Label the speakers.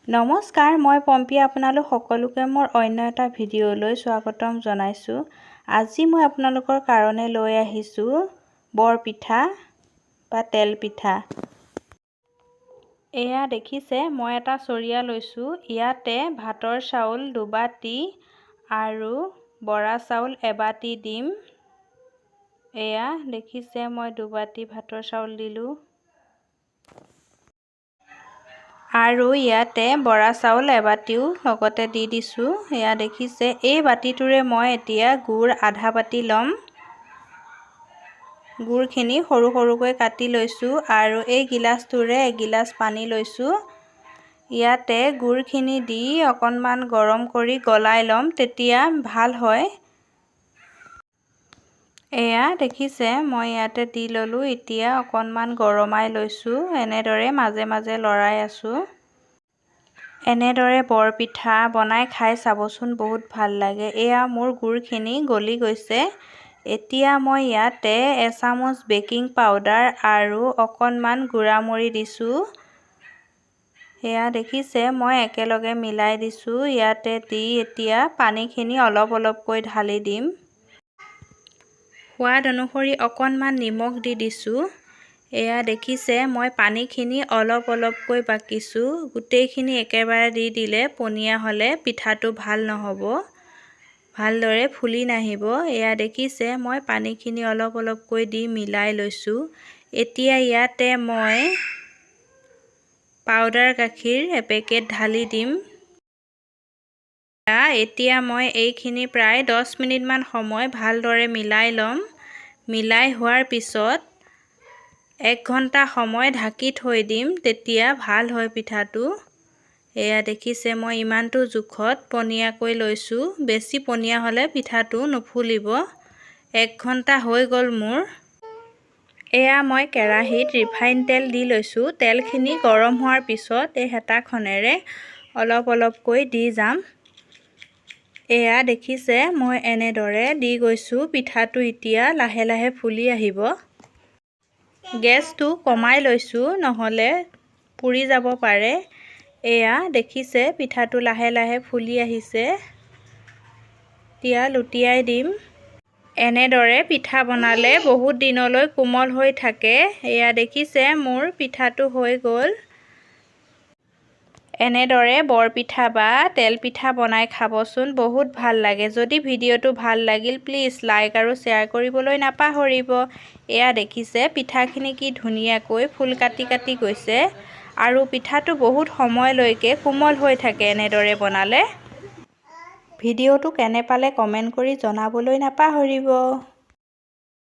Speaker 1: নমস্কাৰ, মই পম্পী, আপোনালোক সকলোকে মোৰ অন্য এটা ভিডিঅ'লৈ স্বাগতম জনাইছোঁ। আজি মই আপোনালোকৰ কাৰণে লৈ আহিছোঁ বৰপিঠা বা তেল পিঠা। এয়া দেখিছে, মই এটা চৰিয়া লৈছোঁ। ইয়াতে ভাতৰ চাউল 2 বাতি আৰু বৰা চাউল এবাতি দিম। এয়া দেখিছে, মই 2 বাতি ভাতৰ চাউল দিলোঁ আৰু ইয়াতে বৰা চাউল এবাতিও লগতে দি দিছোঁ। এয়া দেখিছে, এই বাতিটোৰে মই এতিয়া গুড় আধা বাতি ল'ম। গুড়খিনি সৰু সৰুকৈ কাটি লৈছোঁ আৰু এই গিলাচটোৰে এগিলাচ পানী লৈছোঁ। ইয়াতে গুড়খিনি দি অকণমান গৰম কৰি গলাই ল'ম, তেতিয়া ভাল হয়। এয়া দেখিছে, মই ইয়াতে দি ল'লোঁ। এতিয়া অকণমান গৰমাই লৈছোঁ। এনেদৰে মাজে মাজে লৰাই আছোঁ। এনেদৰে বৰপিঠা বনাই খাই চাবচোন, বহুত ভাল লাগে। এয়া মোৰ গুড়খিনি গলি গৈছে। এতিয়া মই ইয়াতে এচামুচ বেকিং পাউডাৰ আৰু অকণমান গুড়ামুড়ি দিছোঁ। এয়া দেখিছে, মই একেলগে মিলাই দিছোঁ। ইয়াতে দি এতিয়া পানীখিনি অলপ অলপকৈ ঢালি দিম। সোৱাদ অনুসৰি অকণমান নিমখ দি দিছোঁ। এয়া দেখিছে, মই পানীখিনি অলপ অলপকৈ বাকিছোঁ। গোটেইখিনি একেবাৰে দি দিলে পনীয়া হ'লে পিঠাটো ভাল নহ'ব, ভালদৰে ফুলি নাহিব। এয়া দেখিছে, মই পানীখিনি অলপ অলপকৈ দি মিলাই লৈছোঁ। এতিয়া ইয়াতে মই পাউডাৰ গাখীৰ এপেকেট ঢালি দিম। এতিয়া মই এইখিনি প্ৰায় 10 মিনিটমান সময় ভালদৰে মিলাই ল'ম। মিলাই হোৱাৰ পিছত এক ঘণ্টা সময় ঢাকি থৈ দিম, তেতিয়া ভাল হয় পিঠাটো। এয়া দেখিছে, মই ইমানটো জোখত পনীয়াকৈ লৈছোঁ। বেছি পনীয়া হ'লে পিঠাটো নুফুলিব। এক ঘণ্টা হৈ গ'ল মোৰ। এয়া মই কেৰাহীত ৰিফাইন তেল দি লৈছোঁ। তেলখিনি গৰম হোৱাৰ পিছত এই হেতাখনেৰে অলপ অলপকৈ দি যাম। এয়া দেখিছে, মই এনেদৰে দি গৈছোঁ। পিঠাটো এতিয়া লাহে লাহে ফুলি আহিব। গেছটো কমাই লৈছোঁ, নহ'লে পুৰি যাব পাৰে। এয়া দেখিছে, পিঠাটো লাহে লাহে ফুলি আহিছে। এতিয়া লুটিয়াই দিম। এনেদৰে পিঠা বনালে বহুত দিনলৈ কোমল হৈ থাকে। এয়া দেখিছে, মোৰ পিঠাটো হৈ গ'ল। এনেদৰে বৰপিঠা বা তেলপিঠা বনাই খাবচোন, বহুত ভাল লাগে। যদি ভিডিঅ'টো ভাল লাগিল, প্লিজ লাইক আৰু শ্বেয়াৰ কৰিবলৈ নাপাহৰিব। এয়া দেখিছে, পিঠাখিনি কি ধুনীয়াকৈ ফুল কাটি কাটি গৈছে আৰু পিঠাটো বহুত সময়লৈকে কোমল হৈ থাকে এনেদৰে বনালে। ভিডিঅ'টো কেনে পালে কমেণ্ট কৰি জনাবলৈ নাপাহৰিব।